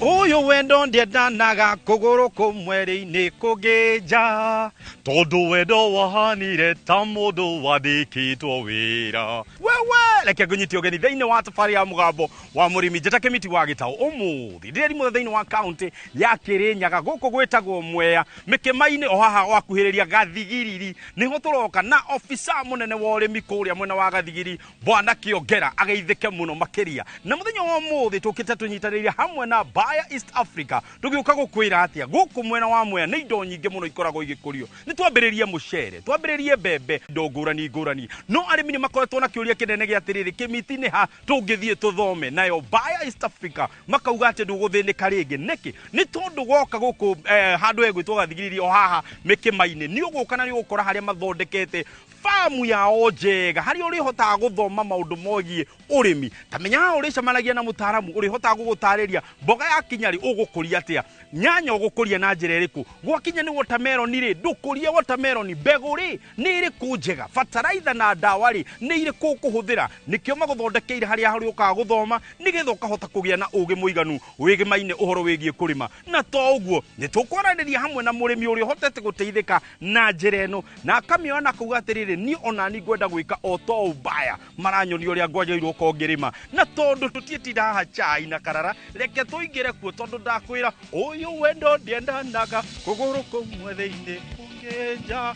Ũyũ wendo ndiendanaga kũgũrũ kũmwe rĩ-inĩ kũngĩnja, tondũ wendo wahanire ta mũndũ wandĩkĩtwo wĩra. Wewe reke ngũnyite ũgeni thĩinĩ wa thabarĩ ya Mũgambo wa Mũrĩmi. Njĩta Kĩmiti wa Gĩtaũ. Ũmũthĩ ndĩrerimũ thĩinĩ wa kaũntĩ ya Kĩrĩnyaga, gũkũ gwĩtagwo Mwea Mĩkĩma-inĩ, o haha wakuhĩrĩria Gathigiriri nĩho tũroka na obisa mũnene wa ũrĩmi kũrĩa mwena wa Gathigiri, Bwana Kĩongera, ageithĩke mũno makĩria. Na mũthenya wa ũmũthĩ tũkĩte tũnyitanĩire hamwe na Bayer East Africa, tũgĩũka gũkwĩra atĩa gũkũ mwena wa Mwea nĩ indo nyingĩ mũno ikoragwo igĩkũrio. Nĩ twambĩrĩrie mũcere, twambĩrĩrie mbembe, indo ngũrani ngũrani, no arĩmi nĩ makoretwo na kĩũria kĩnene gĩa atĩrĩrĩ, Kĩmiti, nĩ ha tũngĩthiĩ tũthome? Nayo Bayer East Africa makauga atĩ ndũgũthĩnĩka rĩngĩ. Nĩkĩ? Nĩ tondũ woka gũkũ handũ hegwĩtwo Gathigiriri, o haha Mĩkĩma-inĩ, nĩ ũgũka na nĩ ũgũkora harĩa mathondekete famu yao njega, harĩa ũrĩhotaga gũthoma maũndũ mogiĩ ũrĩmi. Ta menya haha ũrĩcemanagia na mũtaaramu ũrĩhotaga gũgũtarĩria mboga yakinya rĩ ũgũkũria atĩa, nyanya ũgũkũria na njĩra ĩrĩkũ, gwakinya nĩ watermelon rĩ ndũkũrie watermelon, mbegũ rĩ nĩ ĩrĩkũ njega, bataraitha na ndawa rĩ nĩ irĩkũ ũkũhũthĩra. Nĩkĩo magũthondekeire harĩa ũrĩũkaga gũthoma, nĩgetha ũkahota kũgĩa na ũgĩ mũiganu wĩgĩmaine ũhoro wĩgiĩ kũrĩma. Na to ũguo, nĩ tũkwaranĩria hamwe na mũrĩmi ũrĩa ũhotete gũteithĩka na njĩra ĩno, na akamĩoya na kuga atĩrĩrĩ, niĩ ona ni ngwenda gwĩka o to ũũ Bayer maranyonia ũrĩa ngwagĩrĩirwo gũkorwo ngĩrĩma. Na tondũ tũtiĩtinda haha chai na karara, reke tũingĩre kuo, tondũ ndakwĩra ũyũ wendo ndiendanaga kũgũrũ kũmwe thĩinĩ kũngĩ nja.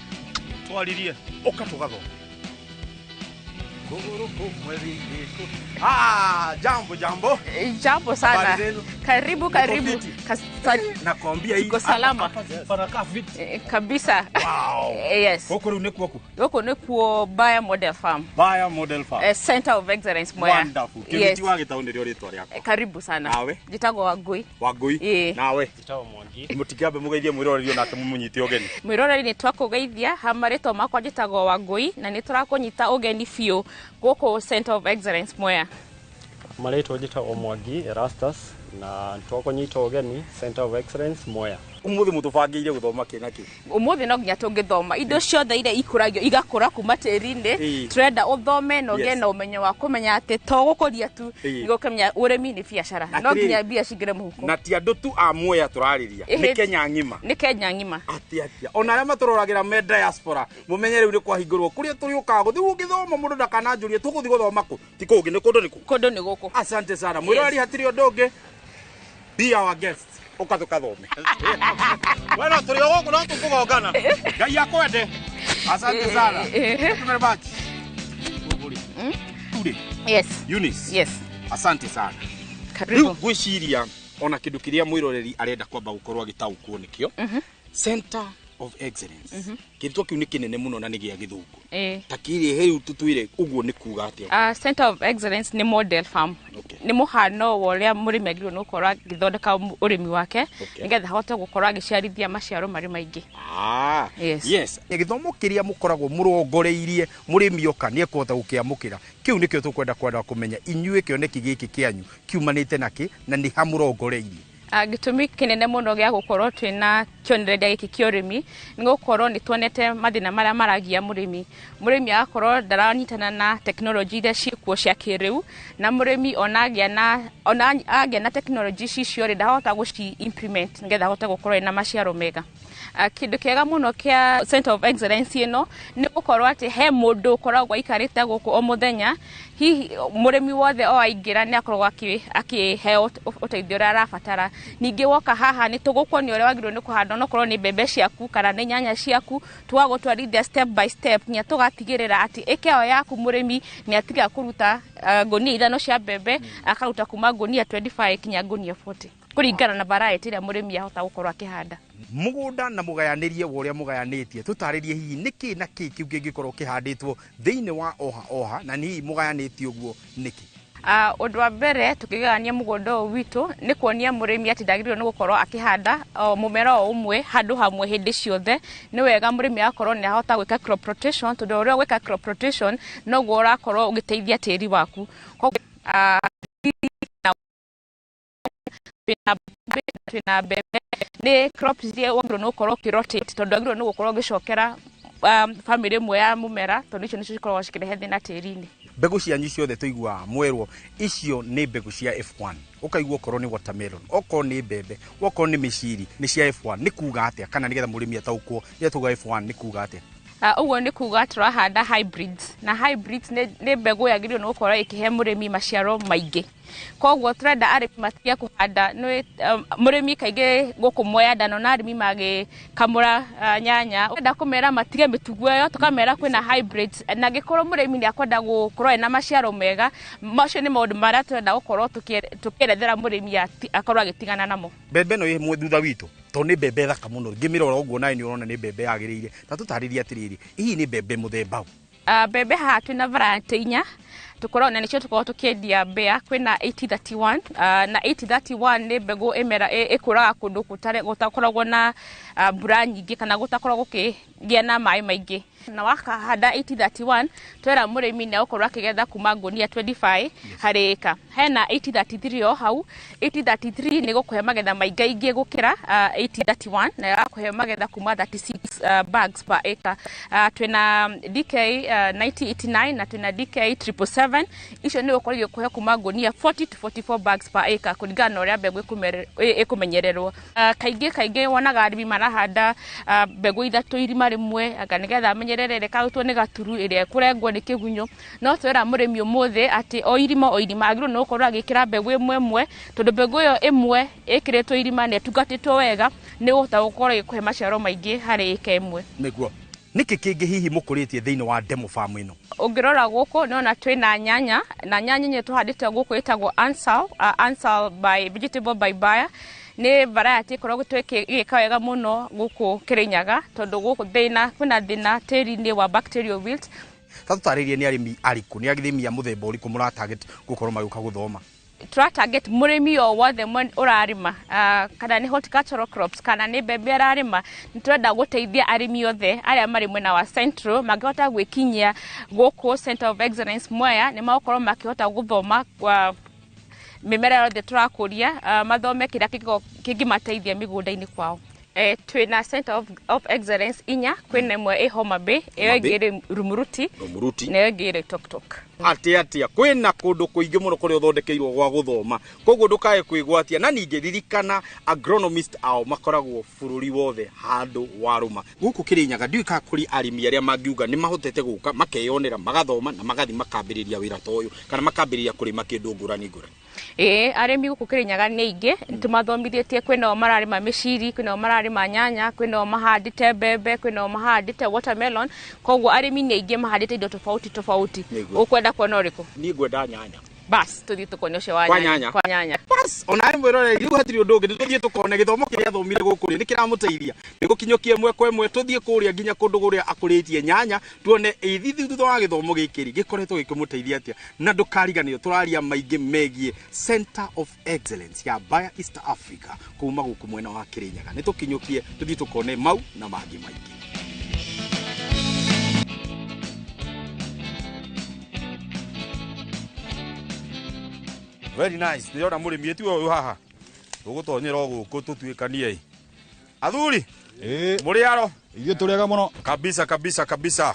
Twaririe ũka tũgathome kũgũrũ kũmwe thĩinĩ. Ah, jambo jambo. Jambo sana. Habari zenu? Karibu karibu. Fiti? Nakwambia hii Tuko salama. Hapa panakaa fiti. Kabisa. Wow. Yes. Huko rĩu nĩkuo kũ? Gũkũ nĩkuo Bayer Model Farm. Bayer Model Farm. Center of Excellence Mwea. Wonderful. Yes. Kĩmiti wa Gĩtaũ nĩrĩo rĩtwa rĩakwa. Karibu sana. Nawe? Njĩtagwo Wangui. Wangui. Ĩĩ. Nawe? Njĩtagwo Mwangi. Mũtikĩambe mũgeithie mwĩroreri onake mũmũnyite ũgeni. Mwĩroreri, nĩ twakũgeithia ha marĩtwa makwa, njĩtagwo Wangui, na nĩ tũrakũnyita ũgeni biũ gũkũ Center of Excellence Mwea. Marĩtwa njĩtagwo Mwangi Erastus, na twakũnyita ũgeni Center of Excellence Mwea. Ũmũthĩ mũtũbangĩire gũthoma kĩ na kĩ? Ũmũthĩ no nginya tũngĩthoma indo ciothe iria ikũragio igakũra kuma tĩri-inĩ. Tũrenda ũthome na ũgĩe na ũmenyo wa kũmenya atĩ to gũkũria tu, nĩ gũkũmenya ũrĩmi nĩ biacara, Na no nginya atĩrĩrĩ, mbia cingĩre mũhuko. Na ti andũ tu a Mwea tũrarĩria, nĩ Kenya ng'ima. Nĩ Kenya ng'ima. Atĩ atia ona arĩa matũroragĩra me diaspora, mũmenye rĩu nĩ kwahingũrwo kũrĩa tũrĩũkaga gũthiĩ gũgĩthoma. Mũndũ ndakananjũrie tũgũthiĩ gũthoma kũ, ti kũngĩ, nĩ kũndũ nĩ kũ. Kũndũ nĩ gũkũ. Asante sana mwĩroreri, hatirĩ ũndũ ũngĩ, be our guest, ũka tũkathome. We no tũrĩ o gũkũ, no tũkũgongana. Ngai akwende, asante sana. Thank you very much. Rĩ, Eunice. Yes. Asante sana. Karibu. Rĩu ngwĩciria ona kĩndũ kĩrĩa mwĩroreri arenda kwamba gũkorwo agĩtaũkwo nĩkĩo Center of Excellence. Kĩrĩtwa kĩu nĩ kĩnene mũno na nĩ gĩa Gĩthũngũ. Ta kĩrĩ rĩu tũtwĩre ũguo nĩ kuga atĩa? Center of Excellence nĩ model farm. Nĩ mũhano wa ũrĩa mũrĩmi agĩrĩirwo nĩ gũkorwo agĩthondeka ũrĩmi wake, nĩgetha ahote gũkorwo agĩciarithia maciaro marĩ maingĩ. Yes. Yes, gĩthomo kĩrĩa mũkoragwo mũrongoreirie mũrĩmi oka nĩ ekũhota gũkĩamũkĩra, kĩu nĩkĩo tũkwenda kwenda kũmenya. Inyuĩ kĩoneki gĩkĩ kĩanyu kiumanĩte nakĩ, na nĩ ha mũrongoreirie? Gĩtũmi kĩnene mũno gĩa gũkorwo twĩna kĩonereria gĩkĩ kĩa ũrĩmi nĩ gũkorwo nĩ tuonete mathĩna marĩa maragia mũrĩmi. Mũrĩmi agakorwo ndaranyitana na tekinoronjĩ iria ciĩkuo cia kĩrĩu, na mũrĩmi ona agĩa na tekinoronjĩ ici icio rĩ, ndahota gũci implement nĩgetha ahote gũkorwo ena maciaro mega. Kĩndũ kĩega mũno kĩa Center of Excellence ĩno nĩ gũkorwo atĩ he mũndũ ũkoragwo aikarĩte gũkũ o mũthenya. Hihi mũrĩmi wothe o aingĩra nĩ akoragwo akĩheo ũteithio ũrĩa arabatara. Ningĩ woka haha nĩ tũgũkuonia ũrĩa wagĩrĩirwo nĩ kũhanda, onokorwo nĩ mbembe ciaku kana nĩ nyanya ciaku, tũgagũtwarithia step by step nginya tũgatigĩrĩra atĩ ĩka ĩyo yaku mũrĩmi nĩ atiga kũruta ngũnia 5 cia mbembe, akaruta kuma ngũnia 25 nginya ngũnia 40, kũringana na variety ĩrĩa mũrĩmi ahota gũkorwo akĩhanda. Mũgũnda na mũgayanĩrie wa ũrĩa mũgayanĩtie, tũtarĩrie hihi nĩkĩ na kĩ kĩu kĩngĩkorwo kĩhandĩtwo thĩinĩ wa oha oha, na nĩ hihi mũgayanĩtie ũguo nĩkĩ? Ũndũ wa mbere, tũkĩgayania mũgũnda ũyũ witũ nĩ kuonia mũrĩmi atĩ ndagĩrĩirwo nĩ gũkorwo akĩhanda o mũmera o ũmwe handũ hamwe hĩndĩ ciothe. Nĩ wega mũrĩmi agakorwo nĩ ahota gwĩka crop rotation, tondũ ũrĩa ũgwĩka crop rotation noguo ũrakorwo ũgĩteithia tĩri waku. Koguo, twĩna mbembe, nĩ crops iria wagĩrĩirwo nĩ gũkorwo ũkĩrotate, tondũ wagĩrĩirwo nĩ gũkorwo ũgĩcokera family ĩmwe ya mũmera, tondũ icio nĩcio cikoragwo cikĩrehe thĩna tĩri-inĩ. Mbegũ cianyu ciothe tũiguaga mwerwo icio nĩ mbegũ cia F1, ũkaigua okorwo nĩ watermelon, okorwo nĩ mbembe, okorwo nĩ mĩciri, nĩ cia F1. Nĩ kuga atĩa? Kana nĩgetha mũrĩmi ataũkwo, rĩrĩa tuga F1 nĩ kuga atĩa? Ũguo nĩ kuga tũrahanda hybrids, na hybrids nĩ mbegũ yagĩrĩirwo nĩ gũkorwo ĩkĩhe mũrĩmi maciaro maingĩ. Koguo tũrenda arĩmi matige kũhanda nĩ mũrĩmi kaingĩ gũkũ Mwea ndanona arĩmi magĩkamũra nyanya. Tũrenda kũmera matige mĩtugo ĩyo, tũkamera kwĩna hybrids, na angĩkorwo mũrĩmi nĩ akwenda gũkorwo ena maciaro mega, macio nĩ maũndũ marĩa tũrenda gũkorwo tũkĩerethera mũrĩmi akorwo agĩtigana namo. Mbembe ĩno ĩ thutha witũ tondũ nĩ mbembe thaka mũno, ngĩmĩrora ũguo nawe nĩ ũrona nĩ mbembe yagĩrĩire. Ta tũtarĩrie atĩrĩrĩ, hihi nĩ mbembe mũthemba ũ? Mbembe haha twĩna variety inya tũkoragwo na nĩcio tũkoragwo tũkĩendia mbea. Kwĩna 8031, na 8031 nĩ mbegũ ĩmera ĩkũraga kũndũ gũtakoragwo na mbura nyingĩ kana gũtakoragwo gũkĩgĩa na maĩ maingĩ. Na wakahanda 8031 twera mũrĩmi nĩ egũkorwo akĩgetha kuma ngũnia 25 harĩ ĩka. Hena 8033 o hau, 8033 nĩ gũkũhe magetha maingaingĩ gũkĩra 8031, na ĩgakũhe magetha kuma 36 bags per acre. Twĩna DK 9089 na twĩna DK 777, icio nĩ gũkorwo igĩkũhe kuma ngũnia 40 to 44 bags per acre kũringana na ũrĩa mbegũ ĩkũmenyererwo. Kaingĩ kaingĩ wonaga arĩmi marahanda mbegũ ithatũ irima rĩmwe, anga nĩgetha amenyerere ĩrĩa ĩkarutwo nĩ gaturu, ĩrĩa ĩkũrengwo nĩ kĩgunyũ. No twĩra mũrĩmi ũmũthĩ atĩ o irima o irima agĩrĩirwo nĩ gũkorwo agĩkĩra mbegũ ĩmwe ĩmwe, tondũ mbegũ ĩyo ĩmwe ĩkĩrĩtwo irima na ĩtungatĩtwo wega nĩ ĩgũhota gũkorwo ĩgĩkũhe maciaro maingĩ harĩ ĩka ĩmwe. Nĩguo. Nĩkĩ kĩngĩ hihi mũkũrĩtie thĩinĩ wa demo farm ĩno? Ũngĩrora gũkũ nĩwona twĩna nyanya, na nyanya iria tũhandĩte gũkũ ĩtagwo Ansal, Ansal by Vegetable by Bayer. Nĩ variety ĩkoragwo ĩgĩka wega mũno gũkũ Kĩrĩnyaga, tondũ gũkũ thĩna kwĩna thĩna tĩri-inĩ wa bacterial wilt. Ta tũtarĩrie nĩ arĩmi arĩkũ, nĩ arĩmi a mũthemba ũrĩkũ mũra target gũkorwo magĩũka gũthoma? Tũra target mũrĩmi o wothe ũrarĩma, kana nĩ horticultural crops kana nĩ mbembe ararĩma. Nĩ tũrenda gũteithia arĩmi othe arĩa marĩ mwena wa Central mangĩhota gwĩkinyia gũkũ Center of Excellence Mwea, nĩ magũkorwo makĩhota gũthoma kwa mĩmera yothe tũrakũria, mathome kĩrĩa kĩngĩmateithia mĩgũnda-inĩ kwao. Twĩna Center of Excellence inya, kwĩna ĩmwe ĩ Homa Bay, ĩyo ĩngĩ ĩrĩ Rumuruti, Rumuruti, na ĩyo ĩngĩ ĩrĩ Toktok. Atĩ atĩa kwĩna kũndũ kũingĩ mũno kũrĩa ũthondekeirwo gwa gũthoma, koguo ndũkae kwĩgwatia. Na ningĩ ririkana agronomist ao makoragwo bũrũri wothe handũ warũma. Gũkũ Kĩrĩnyaga ndiũĩ kana kũrĩ arĩmi arĩa mangiuga nĩ mahotete gũka makeyonera, magathoma na magathiĩ makambĩrĩria wĩra ta ũyũ, kana makambĩrĩria kũrĩma kĩndũ ngũrani ngũrani. Ĩĩ, arĩmi gũkũ Kĩrĩnyaga nĩ aingĩ, tũmathomithĩtie. Kwĩnao mararĩma mĩciri, kwĩnao mararĩma nyanya, kwĩnao mahandĩte mbembe, kwĩnao mahandĩte watermelon. Koguo arĩmi nĩ aingĩ mahandĩte indo tofauti tofauti. Ũkwenda kuona ũrĩkũ? Niĩ ngwenda nyanya. Bas, tũthiĩ tũkone ũcio wa nyanya. Kwa nyanya. Bas, ona mwĩroreri rĩu hatirĩ ũndũ ũngĩ, nĩ tũthiĩ tũkone gĩthomo kĩrĩa athomire gũkũ rĩ nĩ kĩramũteithia. Nĩ gũkinyũkia ĩmwe kwa ĩmwe tũthiĩ kũrĩa nginya kũndũ kũrĩa akũrĩtie nyanya, tuone ithithi thutha wa gĩthomo gĩkĩ rĩ gĩkoretwo gĩkĩmũteithia atĩa. Na ndũkariganĩrwo tũraria maingĩ megiĩ Center of Excellence ya Bayer East Africa kuma gũkũ mwena wa Kĩrĩnyaga. Nĩ tũkinyũkie tũthiĩ tũkone mau na mangĩ maingĩ. Very nice. Ndĩrona mũrĩmi ĩtiwe ũyũ haha. Tũgũtonyera o gũkũ tũtuĩkanie. Athuri, mũrĩ aro? Ithuĩ tũrĩega mũno. Kabisa kabisa kabisa.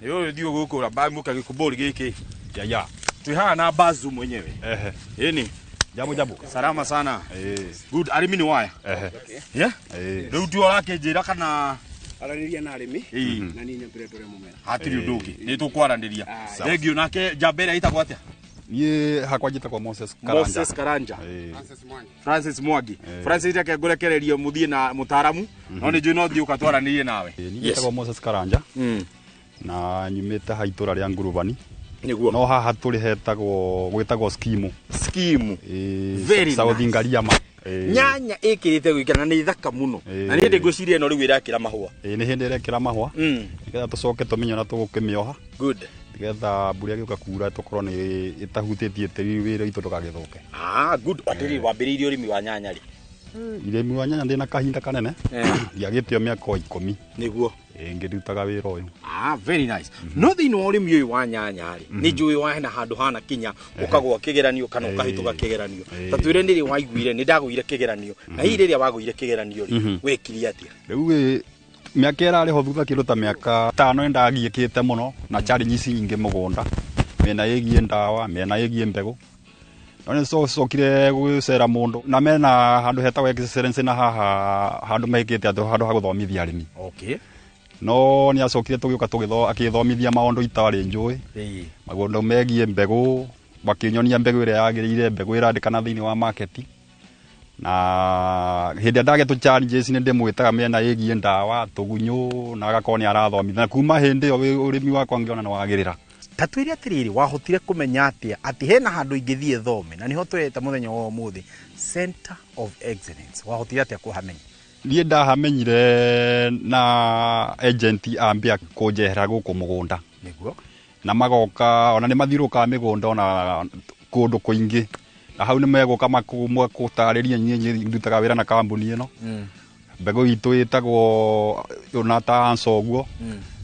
Nĩ ũyũ thiĩ gũkũ ramba mũka gĩkũmbũri gĩkĩ. Ya ya. Twĩ haha na Bazu mwenyewe. Ehe. Ĩni. Jambo jambo. Salama sana. Good. Arĩmi nĩ waya? Ehe. Yeah? Rĩu tiwe ũrakĩnjĩra kana aranĩria na arĩmi na niĩ nyambĩre ndore mũmera. Hatirĩ ũndũ ũngĩ. Nĩ tũkwaranĩria. Thengiũ nake njamba ĩrĩa ĩtagwo atĩa? Niĩ hakwa njĩtagwo Moses Karanja. Moses Karanja. Francis Mwangi. Francis reke ngũrekererie mũthiĩ na mũtaaramu, no nĩ njũĩ no thiĩ ũka twaranĩrie nawe. Niĩ njĩtagwo Moses Karanja na nyumĩte ha itũra rĩa Ngurubani. Nĩguo. No haha tũrĩ hetagwo gwĩtagwo skimu. Skimu. Very South nice. Ngariama. Nyanya ĩkĩrĩte gwĩkĩra na nĩ thaka mũno. Na niĩ ndĩngwĩciria ĩno rĩu ĩrakĩra mahũa. Nĩ hĩndĩ ĩrekĩra mahũa. Nĩgetha tũcoke tũmenye ũrĩa tũgũkĩmĩoha. Good. Nĩgetha mbura ĩgĩũka kura tũkorwo nĩ ĩtahutĩtie tĩri wĩra witũ ndũgagĩthũke. Good. Atĩrĩrĩ, wambĩrĩirie ũrĩmi wa nyanya rĩ? Ũrĩmi wa nyanya ndĩna kahinda kanene. Ndiagĩte o mĩaka o 10. Nĩguo. Ngĩrutaga wĩra ũyũ. Very nice. No thĩinĩ wa ũrĩmi ũyũ wa nyanya rĩ, nĩ njũĩ wa hena handũ hana kinya ũkagũa kĩgeranio kana ũkahĩtũka kĩgeranio. Ta twĩre nĩ rĩ waiguire, nĩ ndagũire kĩgeranio. Na hihi rĩrĩa wagũire kĩgeranio rĩ, wekire atĩa? Rĩu ĩ, Mĩaka ĩrarĩ ho thutha kĩndũ ta mĩaka 5 nĩndagiĩkĩte mũno na challenges nyingĩ mũgũnda, mĩena ĩgiĩ ndawa, mĩena ĩgiĩ mbegũ. No nĩcokire gũcera mũndũ na mena handũ hetagwo Excellence na haha handũ mekĩte atĩ handũ ha gũthomithia arĩmi. Okay. No nĩacokire tũgĩũka akĩthomithia maũndũ itarĩ njũĩ, maũndũ megiĩ mbegũ, makĩnyonia mbegũ ĩrĩa yagĩrĩire, mbegũ ĩrandĩkana thĩinĩ wa market. Na hĩndĩ ĩrĩa ndagĩa challenges nĩ ndĩmwĩtaga mĩena ĩgiĩ ndawa, tũgunyũ, na agakorwo nĩ arathomithia. Na kuma hĩndĩ ĩyo ũrĩmi wakwa ngĩona nĩ wagĩrĩra. Ta twĩre atĩrĩrĩ, wahotire kũmenya atĩa atĩ hena handũ ingĩthiĩ thome, na nĩho twĩreta mũthenya wa ũmũthĩ Center of Excellence? Wahotire atĩa kũhamenya? Niĩ ndahamenyire na agent ambia kũnjehera gũkũ mũgũnda. Nĩguo. Na magoka ona nĩ mathiũrũrũkaga mĩgũnda ona kũndũ kũingĩ. Na hau nĩ megũka makũtarĩria niĩ ndutaga wĩra na kambuni ĩno. Mbegũ itũ ĩtagwo ona ta Ansa ũguo.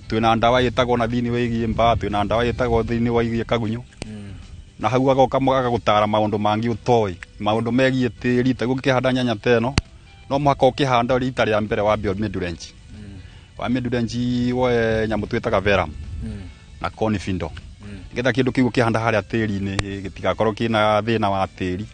Twĩna ndawa ĩtagwo na thĩinĩ wĩgiĩ mbaa, twĩna ndawa ĩtagwo thĩinĩ wĩgiĩ kagunyũ. Na hau agoka agagũtara maũndũ mangĩ ũtoĩ, maũndũ megiĩ tĩri. Ta ũngĩkĩhanda nyanya ta ĩno, no mũhaka ũkĩhanda rita rĩa mbere wambe mĩdurenji. Wa mĩdurenji woe nyamũ twĩtaga veram na conifindo. Nĩgetha kĩndũ kĩu ũkĩhanda harĩa tĩri-inĩ gĩtigakorwo kĩna thĩna wa tĩri,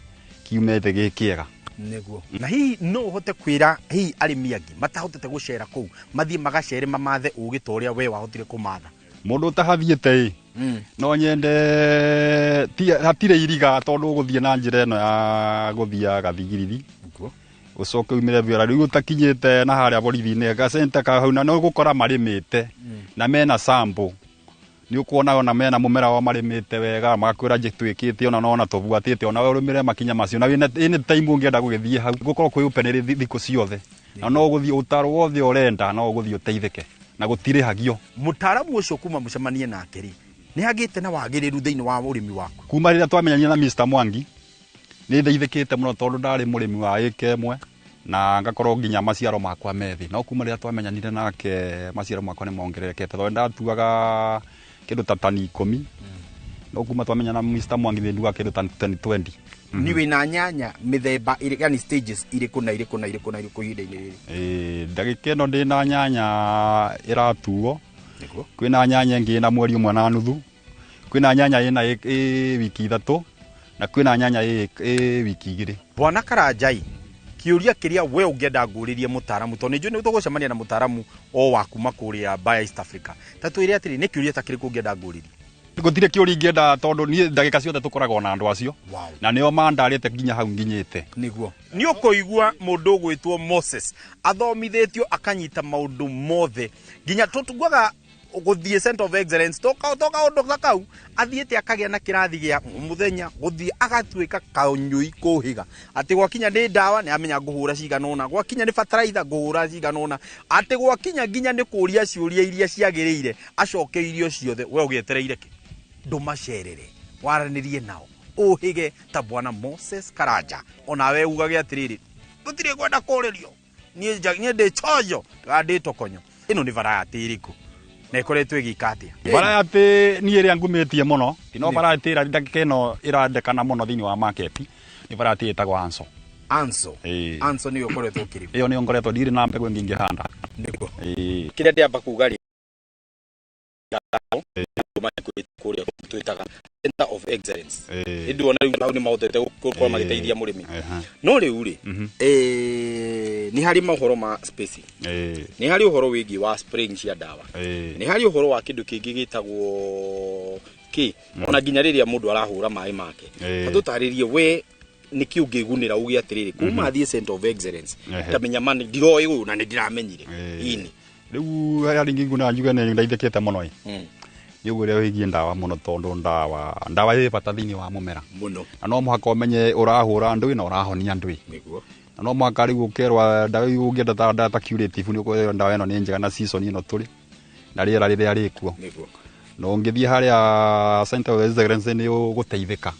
kiume thĩ gĩ kĩega. Nĩguo. Na hihi no ũhote kwĩra hihi arĩmi angĩ matahotete gũcera kũu mathiĩ magacere mamathe ũgĩ ta ũrĩa we wahotire kũmatha? Mũndũ ũtahathiĩte ĩ, no nyende hatirĩ iriga tondũ ũgũthiĩ na njĩra ĩno ya gũthiĩ Gathigiriri. Ũcoke umĩre wĩra rĩu ũtakinyĩte na harĩa borithi-inĩ gacenta ka hau, na no ũgũkora marĩmĩte na mena sample. Nĩ ũkuona ona mena mũmera wao marĩmĩte wega, magakwĩra njĩ twĩkĩte ona nona tũbuatĩte, ona we ũrũmĩrĩre makinya macio. Na wĩna any time ũngĩenda gũgĩthiĩ hau, gũkorwo kwĩ open thikũ ciothe. Na no ũgũthiĩ ũtaro wothe ũrenda, no ũgũthiĩ ũteithĩke na gũtirĩhagio. Mũtaaramu ũcio kuma mũcemanie nake rĩ, nĩ hagĩte na wagĩrĩru thĩinĩ wa ũrĩmi waku? Kuma rĩrĩa twamenyanire na Mr. Mwangi, nĩ ndeithĩkĩte mũno tondũ ndarĩ mũrĩmi wa ĩka ĩmwe na ngakorwo nginya maciaro makwa me thĩ. No kuma rĩrĩa twamenyanire nake maciaro makwa nĩ mongererekete, tondũ ndatuaga kĩndũ ta tani 10, no kuma twamenyana na Mr. Mwangi nĩ nduaga kĩndũ ta tani 20. Ni wĩna nyanya mĩthemba ĩrĩ, yani stages irĩkũ na irĩkũ na irĩkũ na irĩkũ ihinda-inĩ rĩrĩ? Ndagĩka ĩno ndĩna nyanya ĩratuo. Nĩguo. Kwĩna nyanya ĩngĩ ĩna mweri ũmwe na nuthu, kwĩna nyanya ĩna ĩ wiki 3, na kwĩna nyanya ĩ wiki 2. Bwana Karanjai, kĩũria kĩrĩa we ũngĩenda ngũrĩrie mũtaaramu, tondũ nĩ njũĩ nĩ tũgũcemania na mũtaaramu o wa kuma kũrĩa Bayer East Africa, ta twĩre atĩrĩ, nĩ kĩũria ta kĩrĩkũ ũngĩenda ngũrĩrie? Gũtirĩ kĩũria ingĩenda tondũ niĩ ndagĩka ciothe tũkoragwo na andũ acio. Wow. Na nĩo mandarĩte nginya hau nginyĩte. Nĩguo. Nĩ ũkũigua mũndũ ũgwĩtwo Moses athomithĩtio akanyita maũndũ mothe, nginya tũtuaga gũthiĩ Center of Excellence to kaũndũ ta kau, athiĩte akagĩa na kĩrathi gĩa mũthenya, gũthiĩ agatuĩka kanyũi kũhĩga, atĩ gwakinya nĩ ndawa nĩ amenya ngũhũra cigana ũna, gwakinya nĩ fertilizer ngũhũra cigana ũna, atĩ gwakinya nginya nĩ kũria ciũria iria ciagĩrĩire acokeirio ciothe. We ũgĩetereire kĩ? Ndũmacerere, waranĩrie nao, ũhĩge ta Bwana Moses Karanja. Onawe ugage atĩrĩrĩ, tũtirĩ kwenda kũrĩrio, niĩ ndĩ chojo, ndĩ tokonyo. Ĩno nĩ variety ĩrĩkũ na ĩkoretwo ĩgĩka atĩa? Variety niĩ ĩrĩa ngumĩtie mũno, no variety ĩrĩa ndagĩka ĩno ĩrandĩkana mũno thĩinĩ wa market nĩ variety ĩtagwo Anso. Anso. Anso nĩyo ũkoretwo ũkĩrĩma? Ĩyo nĩyo ngoretwo ndirĩ na mbegũ ĩngĩ ingĩhanda. Nĩguo. Kĩrĩa ndĩamba kuga rĩ, kũrĩa twĩtaga Center of Excellence. Ĩndĩ ona rĩu hau nĩ mahotete gũkorwo magĩteithia mũrĩmi. No rĩu rĩ, nĩ harĩ mohoro ma spacing. Nĩ harĩ ũhoro wĩgiĩ wa spraying cia ndawa. Nĩ harĩ ũhoro wa kĩndũ kĩngĩ gĩtagwo kĩ, ona nginya rĩrĩa mũndũ arahũra maĩ make. Tũtarĩrie we nĩkĩ ũngĩgunĩra uge atĩrĩrĩ, kuma thiĩ Center of Excellence, ndamenya ma ndiroĩ ũyũ na nĩ ndĩramenyire. Ini. Rĩu harĩa ingĩguna njuge nĩ ndeithĩkĩte mũno ĩ. Nĩ ũguo ũrĩa wĩgiĩ ndawa mũno, tondũ ndawa ĩ bata thĩinĩ wa mũmera. Mũno. Na no mũhaka ũmenye ũrahũra ndũĩ na ũrahonia ndũĩ. Nĩguo. Na no mũhaka rĩu ũkerwo ndawa ĩyo ũngĩenda ta ndawa ta curative, nĩ ũkwĩrwo ndawa ĩno nĩ njega na season ĩno tũrĩ, na rĩera rĩrĩa rĩkuo. Nĩguo. Na ũngĩthiĩ harĩa Center of Excellence nĩ ũgũteithĩka.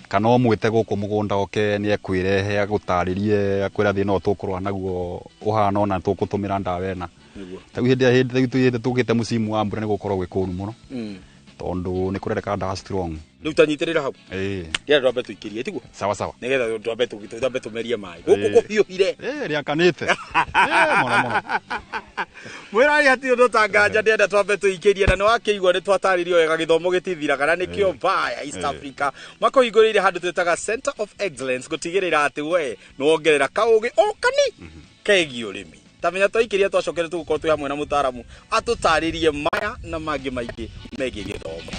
Kana ũmwĩte gũkũ mũgũnda oke nĩ ekwĩrehe agũtarĩrie, akwĩra thĩna ũyũ tũkũrũa naguo ũhana ũna, tũkũtũmĩra ndawa ĩna. Nĩguo. Ta rĩu hĩndĩ ĩrĩa hĩndĩ rĩu tũkĩte mũcimu wa mbura nĩ gũkorwo gwĩ kũũru mũno. Tondũ nĩ kũrereka ndawa strong. Rĩu ta nyitĩrĩra hau. Ndĩrenda twambe tũikĩrie, tiguo? Sawa sawa. Nĩgetha twambe tũmerie maĩ. Gũkũ kũhiũhire. Rĩakanĩte. Mũno mũno. Mwĩrari hatirĩ ũndũ ũtanganja ndĩrenda twambe tũikĩrie na nĩwakĩigua nĩ twatarĩrio wega gĩthomo gĩtithiraga na nĩkĩo mbaya East Africa makũhingũrĩire handũ twĩtaga Center of Excellence gũtigĩrĩra atĩ we nĩwongerera kaũgĩ o kani kegiĩ ũrĩmi. Tamenya twaikĩria twacokere tũgũkorwo twĩ hamwe na mũtaaramu atũtarĩrie maya na mangĩ maingĩ megiĩ gĩthomo.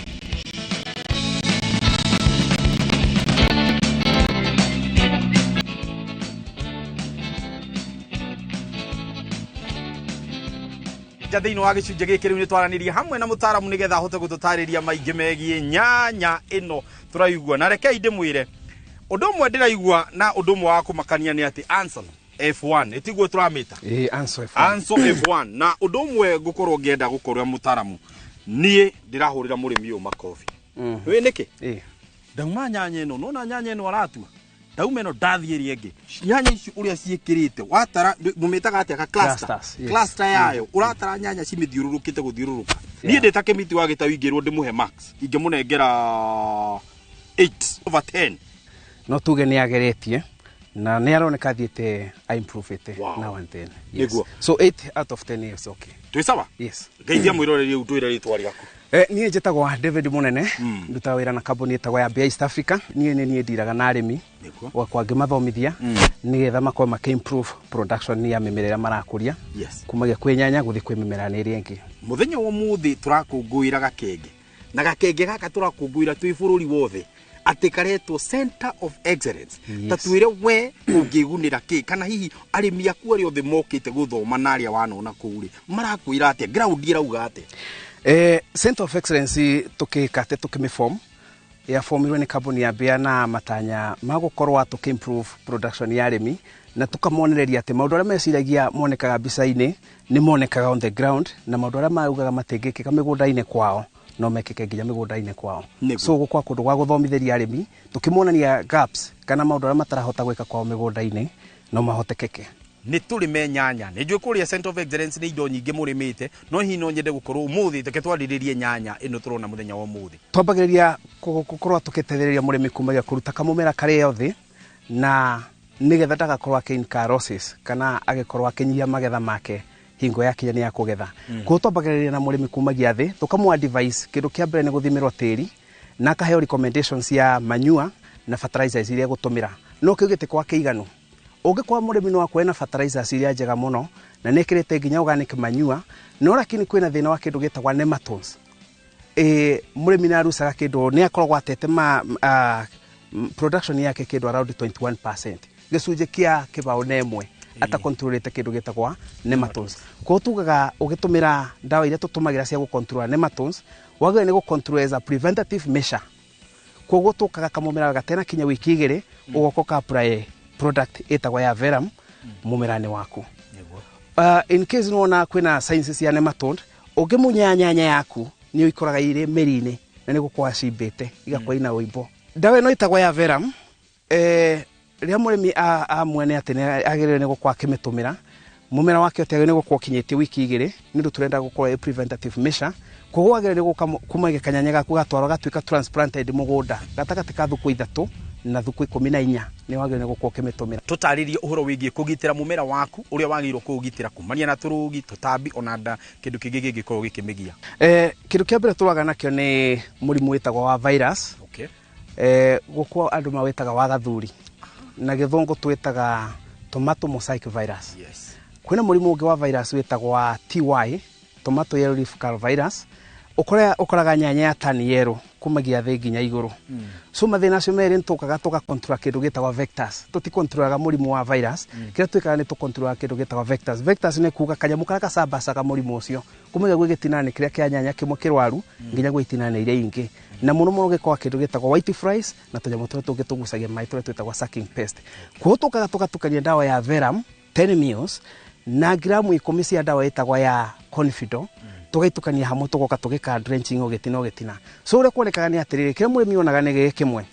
Ja thĩinĩ wa gĩcunjĩ gĩkĩ rĩu nĩ twaranĩria hamwe na mũtaaramu nĩgetha ahote gũtũtarĩria maingĩ megiĩ nyanya ĩno tũraigua. Na rekei ndĩmwĩre ũndũ ũmwe ndĩraigua na ũndũ ũmwe wa kũmakania nĩ atĩ Anson F1 ĩtiguo tũramĩta. Ĩĩ, Anso F1. Anso F1. Na ũndũ ũmwe ngũkorwo ngĩenda gũkorwo mũtaaramu, niĩ ndĩrahũrĩra mũrĩmi ũyũ makobi. Wĩ nĩkĩ? Ĩĩ. Ndauma nyanya ĩno, nona nyanya ĩno aratua. Ndauma ĩno ndathiĩ ĩrĩa ĩngĩ. Nyanya ici ũrĩa ciĩkĩrĩte, watara mũmĩtaga atĩa ka cluster? Clusters, yes. Cluster yayo, ũratara nyanya cimĩthiũrũrũkĩte gũthiũrũrũka. Niĩ ndĩ ta kĩmiti wa gĩtau ingĩrwo ndĩmũhe max, ingĩmũnengera 8 over 10. No tuge nĩ ageretie na nĩ aroneka athiĩte a improve-ĩte Wow. now and then. Yes. Nĩguo. So 8 out of 10 is okay. Twĩ sawa? Yes. Ngeithia mwĩroreri ũyũ twĩre rĩtwa rĩaku. Niĩ njĩtagwo David Munene, ndutaga wĩra na kambuni ĩtagwo ya Bea East Africa. Niĩ nĩ niĩ ndiraga na arĩmi Nĩguo. gwakwa ngĩmathomithia nĩgetha makorwo makĩ improve production ya mĩmera ĩrĩa marakũria. Yes. Kumagia kwĩ nyanya gũthiĩ kwĩ mĩmera ĩrĩa ĩngĩ. Mũthenya wa ũmũthĩ tũrakũngũĩra gakenge. Na gakenge gaka tũrakũngũĩra twĩ bũrũri wothe atĩ karetwo Center of Excellence. Yes. Ta twĩre we ũngĩgunĩra kĩ, kana hihi arĩmi aku arĩa othe mokĩte gũthoma na arĩa wanona kũu rĩ, marakwĩra atĩa? Ground ĩrauga atĩa? Center of Excellence tũkĩka atĩ tũkĩmĩform yaformirwo nĩ kambuni ya Bea na matanya ma gũkorwo tũkĩ improve production ya arĩmi na tũkamonereria atĩ maũndũ arĩa meciragia monekaga mbica-inĩ nĩ monekaga on the ground na maũndũ arĩa maugaga matingĩkĩka mĩgũnda-inĩ kwao no mekĩke nginya mĩgũnda-inĩ kwao. Nĩguo. So gũkwa kũndũ gwa gũthomithĩria arĩmi tũkĩmonania gaps kana maũndũ arĩa matarahota gwĩka kwao mĩgũnda-inĩ no mahotekeke. Nĩ tũrĩme nyanya. Nĩ njũĩ kũrĩa Center of Excellence nĩ indo nyingĩ mũrĩmĩte, no hihi no nyende gũkorwo ũmũthĩ reke twarĩrĩrie nyanya ĩno tũrona mũthenya wa ũmũthĩ. Twambagĩrĩria gũkorwo tũkĩteithĩrĩria mũrĩmi kumagia kũruta kamũmera karĩa thĩ na nĩgetha ndagakorwo akĩ losses kana agĩkorwo akĩnyihia magetha make hingo yakinya nĩ ya kũgetha. Koguo twambagĩrĩria na mũrĩmi kumagia thĩ tũkamũ advise kĩndũ kĩa mbere nĩ gũthimĩrwo tĩri na akaheo recommendations ya manure na fertilizers iria egũtũmĩra. No kĩu gĩtikoragwo kĩiganu. Ũngĩkorwo mũrĩmi no akorwo na fertilizers iria njega mũno na nĩ ĩkĩrĩte nginya organic manure, no lakini kwĩna thĩna wa kĩndũ gĩtagwo nematodes. Mũrĩmi nĩ arucaga kĩndũ nĩ akoragwo atete production yake kĩndũ around 21% gĩcunjĩ kĩa kĩbaũ na ĩmwe atakontrolete kĩndũ gĩtagwo nematodes. Koguo tugaga ũgĩtũmĩra ndawa iria tũtũmagĩra cia gũcontrol nematodes wagĩrĩirwo nĩ gũcontrol as a preventative measure. Koguo tũkaga kamũmera gatena kinya wiki igĩrĩ ũgoka ũka apply product ĩtagwo ya Verum mũmera-inĩ waku. In case nĩwona kwĩna signs cia nematode, ũngĩmunya nyanya yaku nĩ ũikoraga irĩ mĩri-inĩ na nĩ gũkorwo cimbĩte igakorwo ina ũimbo. Ndawa ĩno ĩtagwo ya Verum, rĩrĩa mũrĩmi amwene atĩ nĩ agĩrĩire nĩ gũkorwo akĩmĩtũmĩra mũmera wake ũtiagĩrĩire nĩ gũkorwo ũkinyĩtie wiki igĩrĩ nĩ ũndũ tũrenda gũkorwo ĩ preventative measure. Koguo wagĩrĩire nĩ gũka kuma kanyanya gaku gatwarwo gatuĩka transplanted mũgũnda gatagatĩ ka thukũ 3 na thukũ 14 nĩ wagĩrĩire nĩ gũkorwo ũkĩmĩtũmĩra. Tũtarĩrie ũhoro wĩgiĩ kũgitĩra mũmera waku ũrĩa wagĩrĩirwo kũũgitĩra kumania na tũrũgi, tũtambi ona nda kĩndũ kĩngĩ kĩngĩkorwo gĩkĩmĩgia. Kĩndũ kĩa mbere tũraga nakĩo nĩ mũrimũ wĩtagwo wa virus. Okay. Gũkũ andũ mawĩtaga wa gathuri na gĩthũngũ twĩtaga tomato mosaic virus. Yes. Kwĩna mũrimũ ũngĩ wa virus wĩtagwo wa TY, tomato yellow leaf curl virus, ũkoraga ũkoraga nyanya ya tani yerũ kumagia thĩ nginya igũrũ. So mathĩna acio merĩ nĩ tũkaga tũgacontrol kĩndũ gĩtagwo vectors. Tũticontrolaga mũrimũ wa virus, kĩrĩa twĩkaga nĩ tũcontrolaga kĩndũ gĩtagwo vectors. Vectors nĩ kuga kanyamũ karĩa gacambacaga mũrimũ ũcio kumagia gwĩ gĩtinanĩ kĩrĩa kĩa nyanya kĩmwe kĩrwaru nginya gwĩ itinanĩ iria ingĩ. Na mũno mũno gĩkoragwo kĩndũ gĩtagwo white flies na tũnyamũ tũrĩa tũngĩ tũgucagia maĩ tũrĩa twĩtagwo sucking pest. Koguo tũkaga tũgatukania ndawa ya Verum 10 mils na gramu 10 cia ndawa ĩtagwo ya Confido, tũgaitukania hamwe tũgoka tũgĩka drenching o gĩtina o gĩtina. So ũrĩa kuonekaga nĩ atĩrĩrĩ, kĩrĩa mũrĩmi onaga nĩ gĩkĩ kĩmwe,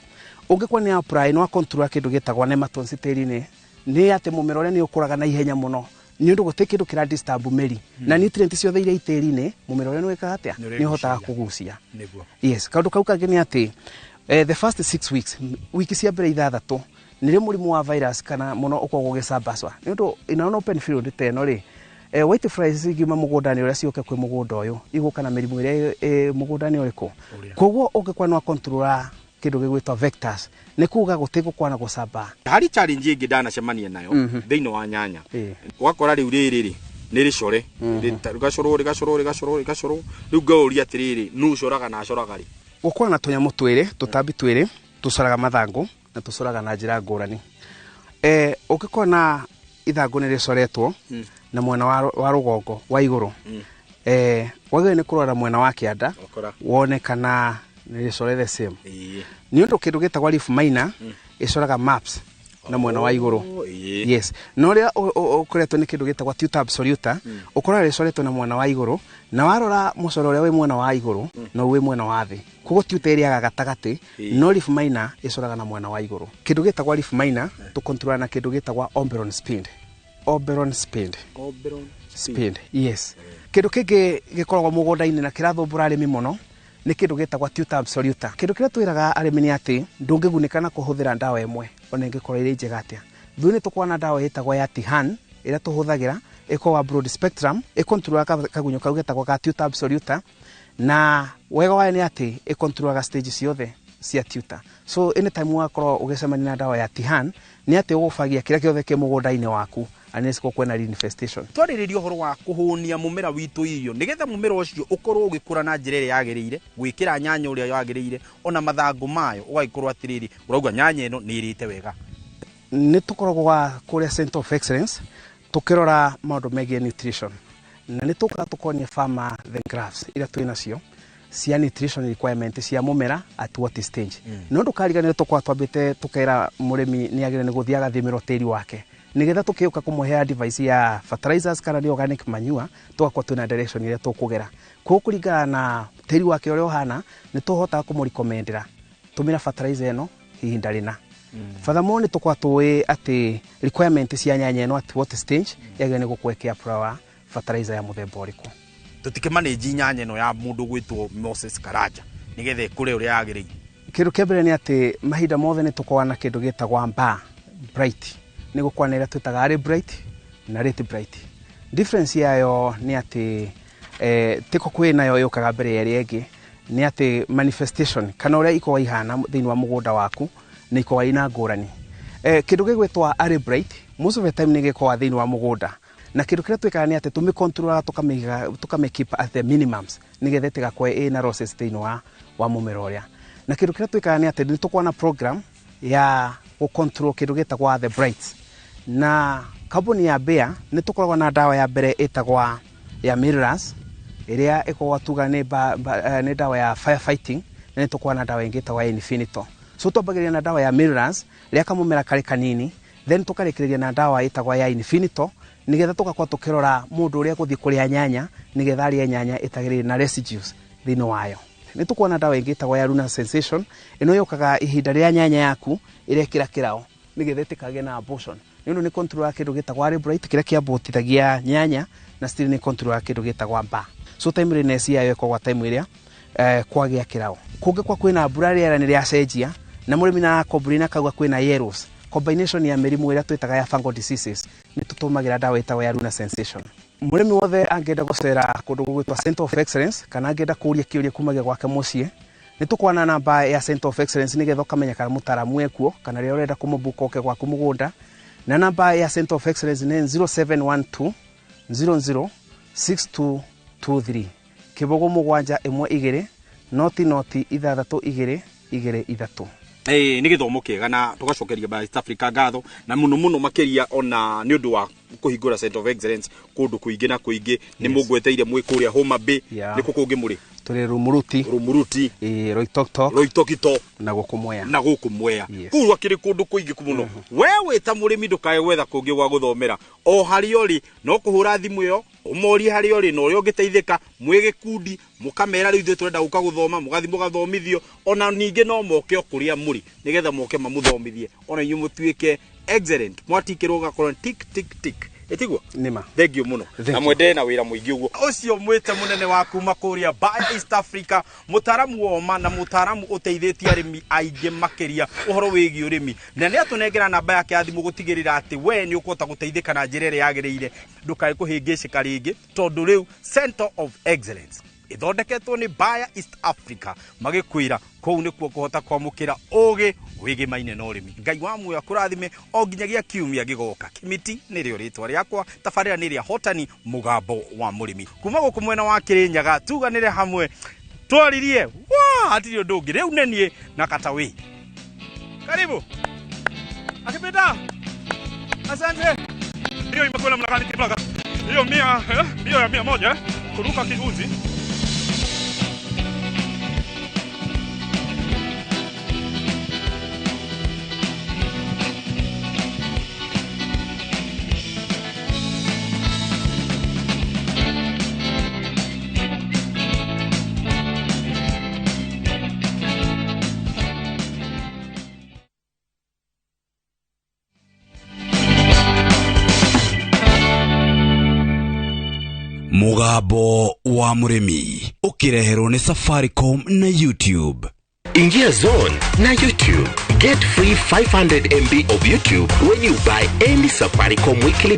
ũngĩkorwo nĩ apply no control kĩndũ gĩtagwo nematodes tĩri-inĩ, nĩ atĩ mũmera ũrĩa nĩ ũkũraga na ihenya mũno nĩ ũndũ gũtirĩ kĩndũ kĩra disturb mĩri na nutrient ciothe iria itĩri-inĩ mũmera ũrĩa nĩ wĩkaga atĩa, nĩ ũhotaga kũgucia. Nĩguo. Yes, kaũndũ kau kangĩ nĩ atĩ the first 6 weeks, wiki cia mbere 6 nĩrĩo mũrimũ wa virus kana mũno ũkoragwo ũgĩcambacwa nĩ ũndũ in an open field ta ĩno rĩ, White flies ingiuma mũgũnda-inĩ ũrĩa ciũke kwĩ mũgũnda ũyũ, igũka na mĩrimũ ĩrĩa ĩ mũgũnda-inĩ ũrĩkũ. Koguo ũngĩkorwo nĩ control kĩndũ gĩgwĩtwo vectors, nĩ kuga gũtigũkorwo na gũcamba. Harĩ challenge ĩngĩ ndanacemania nayo thĩinĩ wa nyanya. Ũgakora rĩu rĩrĩ rĩ nĩ rĩcore, rĩgacorwo rĩgacorwo rĩgacorwo rĩgacorwo, rĩu ngauria atĩrĩrĩ, nũ ũcoraga na acoraga rĩ? Gũkorwo na tũnyamũ twĩrĩ, tũtambi twĩrĩ tũcoraga mathangũ na tũcoraga na njĩra ngũrani. Ũngĩkorwo na ithangũ nĩ rĩcoretwo na mwena wa rũgongo wa igũrũ, wagĩrĩirwo nĩ kũrora mwena wa kĩanda wone kana nĩ rĩcore the same. Nĩ ũndũ kĩndũ gĩtagwo leaf miner ĩcoraga maps na mwena wa igũrũ. Yes, no ũrĩa ũkoretwo nĩ kĩndũ gĩtagwo tuta absoluta, ũkoraga rĩcoretwo na mwena wa igũrũ, na warora mũcoro ũrĩa wĩ mwena wa igũrũ no wĩ mwena wa thĩ, koguo tuta ĩrĩaga gatagatĩ, no leaf miner ĩcoraga na mwena wa igũrũ. Kĩndũ gĩtagwo leaf miner tũkontrolaga na kĩndũ gĩtagwo Oberon Speed. Oberon Speed. Oberon Speed, yes. Kĩndũ kĩngĩ gĩkoragwo mũgũnda-inĩ na kĩrathumbũra arĩmi mũno nĩ kĩndũ gĩtagwo tuta absoluta. Kĩndũ kĩrĩa twĩraga arĩmi nĩ atĩ ndũngĩgunĩka na kũhũthĩra ndawa ĩmwe ona ĩngĩkorwo ĩrĩ njega atĩa. Ithuĩ nĩ tũkoragwo na ndawa ĩtagwo ya Tihan ĩrĩa tũhũthagĩra, ĩkoragwo broad spectrum, ĩkontrolaga kagunyũ kau getagwo ga tuta absoluta, na wega wayo nĩ atĩ ĩkontrolaga stage ciothe cia tuta. So anytime wakorwo ũgĩcemania na ndawa ya Tihan, nĩ atĩ ũgũbagia kĩrĩa gĩothe kĩ mũgũnda-inĩ waku unless gũkorwo kwĩna reinfestation. Twarĩrĩria ũhoro wa kũhũnia mũmera witũ irio nĩgetha mũmera ũcio ũkorwo ũgĩkũra na njĩra ĩrĩa yagĩrĩire, gwĩkĩra nyanya ũrĩa yagĩrĩire, ona mathangũ mayo ũgagĩkorwo atĩrĩrĩ, ũrauga nyanya ĩno nĩ ĩrĩte wega. Nĩ tũkoragwo wa kũrĩa Center of Excellence tũkĩrora maũndũ megiĩ nutrition, na nĩ tũkaga tũkonia farmer the graphs iria twĩ nacio cia nutrition requirement cia mũmera at what stage. No ndũkariganĩrwo tũkoragwo twambĩte tũkera mũrĩmi nĩ agĩrĩire nĩ gũthiĩ agathimĩrwo tĩri wake, nĩgetha tũkĩũka kũmũhe advice ya fertilizers kana nĩ organic manure, tũgakorwo twĩna direction ĩrĩa tũkũgera. Koguo kũringana na tĩri wake ũrĩa ũhana, nĩ tũhotaga kũmũrecommendera tũmĩra fertilizer ĩno ihinda rĩna. Furthermore, nĩ tũkoragwo tũĩ atĩ requirement cia nyanya ĩno at what stage yagĩrĩire nĩ gũkorwo ĩkĩapply fertilizer ya mũthemba ũrĩkũ. Tũtikĩmanĩnji nyanya ĩno ya mũndũ gwĩtwo Moses Karanja nĩgetha ĩkũre ũrĩa yagĩrĩire. Kĩndũ kĩa mbere nĩ atĩ mahinda mothe nĩ tũkoragwo na kĩndũ gĩtagwo bar bright, nĩ gũkorwo na ĩrĩa twĩtaga early bright na late bright. Difference yayo nĩ atĩ tiko kwĩ nayo yũkaga mbere ya ĩrĩa ĩngĩ, nĩ atĩ manifestation kana ũrĩa ikoragwo ihana thĩinĩ wa mũgũnda waku nĩ ikoragwo ina ngũrani. Kĩndũ gĩgwĩtwo early bright most of the time nĩ gĩkoragwo thĩinĩ wa mũgũnda, na kĩndũ kĩrĩa twĩkaga nĩ atĩ tũmĩcontrolaga tũkamĩ keep at the minimums nĩgetha ĩtigakorwo ĩna losses thĩinĩ wa mũmera ũrĩa. Na kĩndũ kĩrĩa twĩkaga nĩ atĩ nĩ tũkoragwo na program ya gũcontrol kĩndũ gĩtagwo the brights, na kambuni ya Bayer nĩ tũkoragwo na ndawa ya mbere ĩtagwo ya Mirrors ĩrĩa ĩkoragwo tuga nĩ ndawa ya firefighting, na nĩ tũkoragwo na ndawa ĩngĩ ĩtagwo ya Infinito. So twambagĩrĩria na ndawa ya Mirrors rĩrĩa kamũmera karĩ kanini, then tũkarĩkĩrĩria na ndawa ĩtagwo ya Infinito nĩgetha tũgakorwo tũkĩrora mũndũ ũrĩa egũthiĩ kũrĩa nyanya nĩgetha arĩe nyanya ĩtagĩrĩire na residues thĩinĩ wayo. Nĩ tũkoragwo na ndawa ĩngĩ ĩtagwo ya Luna Sensation, ĩno yũkaga ihinda rĩrĩa nyanya yaku ĩrekĩra kĩrao nĩgetha ĩtikagĩe na abortion, nĩ ũndũ nĩ control kĩndũ gĩtagwo early bright kĩrĩa kĩambũtithagia nyanya, na still nĩ control kĩndũ gĩtagwo bar. So time rĩness yayo ĩkoragwo time ĩrĩa kwagĩa kĩrao. Kũngĩkorwo kwĩna mbura, rĩera nĩ rĩacenjia na mũrĩmi na complain akauga kwĩna yellows, combination ya mĩrimũ ĩrĩa twĩtaga ya fungal diseases, nĩ tũtũmagĩra ndawa ĩtagwo ya Luna Sensation. Mũrĩmi wothe angĩenda gũcera kũndũ gũgwĩtwo Center of Excellence kana angĩenda kũũria kĩũria kumagia gwake mũciĩ, nĩ tũkoragwo na namba ya Center of Excellence nĩgetha ũkamenya kana mũtaaramu ekuo kana rĩrĩa ũrenda kũmũbuka oke gwaku mũgũnda. Na namba ya Center of Excellence nĩ 0712 00 6223, 0 7 1 2 0 0 6 2 2 3. Nĩ gĩthomo kĩega na tũgacokeria ba East Africa ngatho na mũno mũno makĩria ona nĩ ũndũ wa kũhingũra Center of Excellence kũndũ kũingĩ na kũingĩ. Nĩ mũngweteire mwĩ kũrĩa Homa Bay? Nĩ kũ kũngĩ mũrĩ? Tũrĩ Rumuruti. Rumuruti. Roitoktok. Roitokito. Na gũkũ Mwea. Na gũkũ Mwea. Yes. Kũu akĩrĩ kũndũ kũingĩ mũno. We wĩ ta mũrĩmi ndũkae gwetha kũngĩ gwa gũthomera, o harĩa ũrĩ no kũhũra thimũ ĩyo ũmorie harĩa ũrĩ na ũrĩa ũngĩteithĩka mwĩ gĩkundi, mũkamera rĩu ithuĩ tũrenda gũka gũthoma, mũgathiĩ mũgathomithio. Ona ningĩ no moke o kũrĩa mũrĩ nĩgetha moke mamũthomithie ona inyuĩ mũtuĩke excellent, mwatikĩrwo ũgakorwo tick tick tick. Ĩtiguo? Nĩma. Thank you mũno. Thank Na you. mwendee na wĩra mũingĩ ũguo. Ũcio mwĩte mũnene wa kuma kũrĩa Bayer East Africa, mũtaaramu wa ũma na mũtaaramu ũteithĩtie arĩmi aingĩ makĩria ũhoro wĩgiĩ ũrĩmi, na nĩ atũnengera namba yake ya thimũ gũtigĩrĩra atĩ we nĩ ũkũhota gũteithĩka na njĩra ĩrĩa yagĩrĩire, ndũkae kũhĩngĩcĩka rĩngĩ, tondũ rĩu Center of Excellence ĩthondeketwo nĩ Bayer East Africa magĩkwĩra kũu nĩkuo kũhota kwamũkĩra ũgĩ wĩgĩmaine na ũrĩmi. Ngai wa muoyo akũrathime o nginyagia kiumia gĩgoka. Kĩmiti nĩrĩo rĩtwa rĩakwa, tabarĩra nĩ rĩa Hotani, mũgambo wa mũrĩmi, kuma gũkũ mwena wa Kĩrĩnyaga. Tuganĩre hamwe twaririe wa hatirĩ ũndũ ũngĩ rĩu nĩ niĩ na Katawĩ. Karibu akipita, asante. Hiyo imekuwa namna gani kiplaga? Hiyo 100, eh? Hiyo ya 100, eh? Kuruka kiuzi. Mũgambo wa mũrĩmi ũkĩreherwo nĩ Safaricom na YouTube. Ingia Zone na YouTube. Get free 500 MB of YouTube when you buy any Safaricom weekly